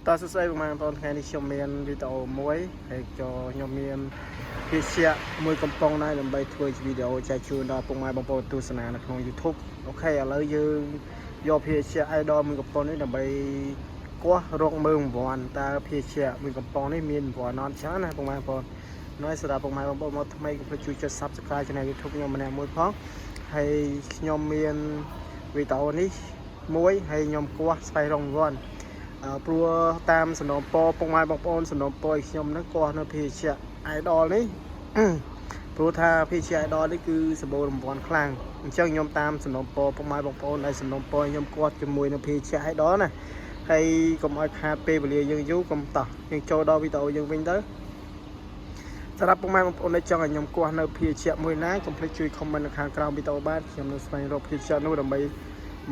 តើសួស្តីបងប្អូនថ្ងៃនេះខ្ញុំមានវីដេអូមួយហើយក៏ខ្ញុំមានភេសជ្ជៈមួយកំប៉ុងដែរដើម្បីធ្វើជាវីដេអូចែកជូនដល់ពុកម៉ែបងប្អូនទស្សនានៅក្នុង YouTube OK ឥឡូវយើងយកភេសជ្ជៈ Idol មួយកំប៉ុងនេះដើម្បីគាស់រកមើលរង្វាន់តើភេសជ្ជៈមួយកំប៉ុងនេះមានរង្វាន់អត់ច្រើនណាពុកម៉ែបងប្អូននោះសម្រាប់ពុកម៉ែបងប្អូនមកថ្មីកុំភ្លេចជួយចុច Subscribe Channel YouTube ខ្ញុំម្នាក់មួយផងហើយខ្ញុំមានវីដេអូនេះមួយហើយខ្ញុំគាស់ស្វែងរករង្វាន់ អឺព្រោះតាមសំណូមពរពុកម៉ែបងប្អូនសំណូមពរឲ្យខ្ញុំហ្នឹងគាស់នៅភេសជ្ជៈ Idol នេះ ព្រោះថាភេសជ្ជៈ Idol នេះគឺសម្បូររង្វាន់ខ្លាំងអញ្ចឹងខ្ញុំតាមសំណូមពរពុកម៉ែបងប្អូនឲ្យសំណូមពរឲ្យខ្ញុំគាស់ជាមួយនៅភេសជ្ជៈ Idol ណាហើយកុំឲ្យខាតពេលវេលាយើងយូរកុំតោះយើងចូលដល់វីដេអូយើងវិញទៅសម្រាប់ពុកម៉ែបងប្អូនដែលចង់ឲ្យខ្ញុំគាស់នៅភេសជ្ជៈមួយណាកុំភ្លេចជួយ comment នៅខាងក្រោមវីដេអូបាទខ្ញុំនឹងស្វែងរកភេសជ្ជៈនោះដើម្បី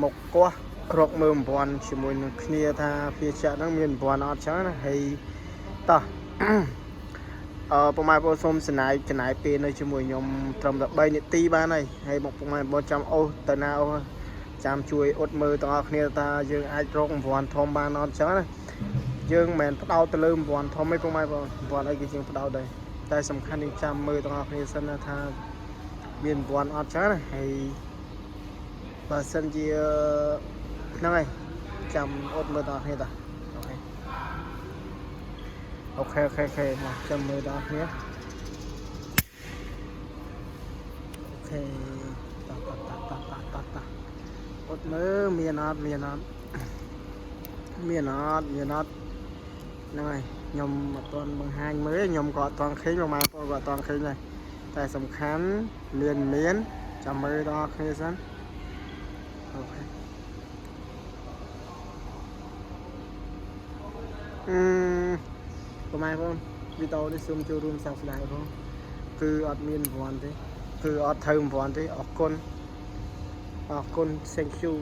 មកគាស់ រកមើលរង្វាន់ជាមួយនឹងគ្នាថាភេសជ្ជៈហ្នឹងមានរង្វាន់អត់ចឹងណាហើយតោះ អឺពុកម៉ែបងប្អូនសូមសណាយចំណាយពេលនៅជាមួយខ្ញុំត្រឹមតែ3នាទីបានហើយហើយមកពុកម៉ែបងប្អូនចាំអូសទៅណាអូសចាំជួយអត់មើលទាំងអស់គ្នាថាយើងអាចរករង្វាន់ធំបានអត់ចឹងណាយើងមិនមែនផ្ដោតទៅលើរង្វាន់ធំទេពុកម៉ែបងប្អូនរង្វាន់អីគេយើងផ្ដោតដែរតែសំខាន់យើងចាំមើលទាំងអស់គ្នាសិនណាថាមានរង្វាន់អត់ចឹងណាហើយបើសិនជាហ្នឹងហើយចាំអត់មើលទាំងអស់គ្នាតា OK OK OK OK មកចាំមើលដល់គ្នា OK តោះតោះតោះតោះតោះតោះតោះអត់មើលមានអត់មានអត់មានអត់មានអត់ហ្នឹងហើយខ្ញុំអត់ទាន់បង្ហាញមើលខ្ញុំក៏អត់ទាន់ឃើញបងប្អូនក៏អត់ទាន់ឃើញដែរតែសំខាន់មានមានចាំមើលដល់គ្នាសិន OK អឺបងប្អូនវីដេអូនេះសូមចូលរួមសោកស្ដាយផងគឺអត់មានរង្វាន់ទេគឺអត់ត្រូវរង្វាន់ទេអរគុណអរគុណ thank you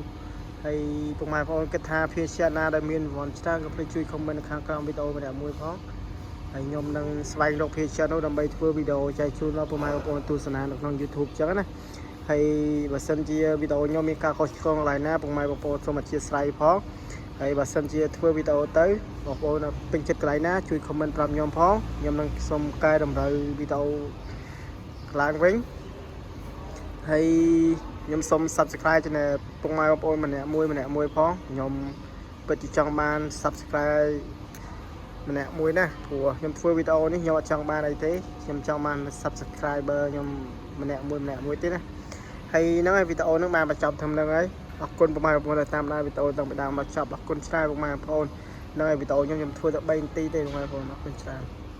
ហើយពុកម៉ែបងប្អូនគិតថាភេសជ្ជៈណាដែលមានរង្វាន់ច្រើនក៏ភ្លេចជួយ comment នៅខាងក្រោមវីដេអូម្នាក់មួយផងហើយខ្ញុំនឹងស្វែងរកភេសជ្ជៈនោះដើម្បីធ្វើវីដេអូចែកជូនដល់ពុកម៉ែបងប្អូនទស្សនានៅក្នុង YouTube ចឹងណាហើយបើសិនជាវីដេអូខ្ញុំមានការខុសឆ្គងកន្លែងណាពុកម៉ែបងប្អូនសូមអធ្យាស្រ័យផងហើយបើសិនជាធ្វើវីដេអូទៅបងប្អូនពេញចិត្តកន្លែងណាជួយ comment ប្រាប់ខ្ញុំផងខ្ញុំនឹងសូមកែតម្រូវវីដេអូឡើងវិញហើយខ្ញុំសូម Subscribe channel ពុកម៉ែបងប្អូនម្នាក់មួយម្នាក់មួយផងខ្ញុំពិតជាចង់បាន Subscribe ម្នាក់មួយណាព្រោះខ្ញុំធ្វើវីដេអូនេះខ្ញុំអត់ចង់បានអីទេខ្ញុំចង់បាន Subscriber ខ្ញុំម្នាក់មួយម្នាក់មួយទេណាហើយហ្នឹងហើយវីដេអូហ្នឹងបានបញ្ចប់ត្រឹមហ្នឹងហើយអរគុណពុកម៉ែបងប្អូនដែលតាមដានវីដេអូតាំងពីដើមដល់ចប់អរគុណច្រើនពុកម៉ែបងប្អូនហ្នឹងហើយវីដេអូខ្ញុំខ្ញុំធ្វើតែ3នាទីទេពុកម៉ែបងប្អូនអរគុណច្រើន។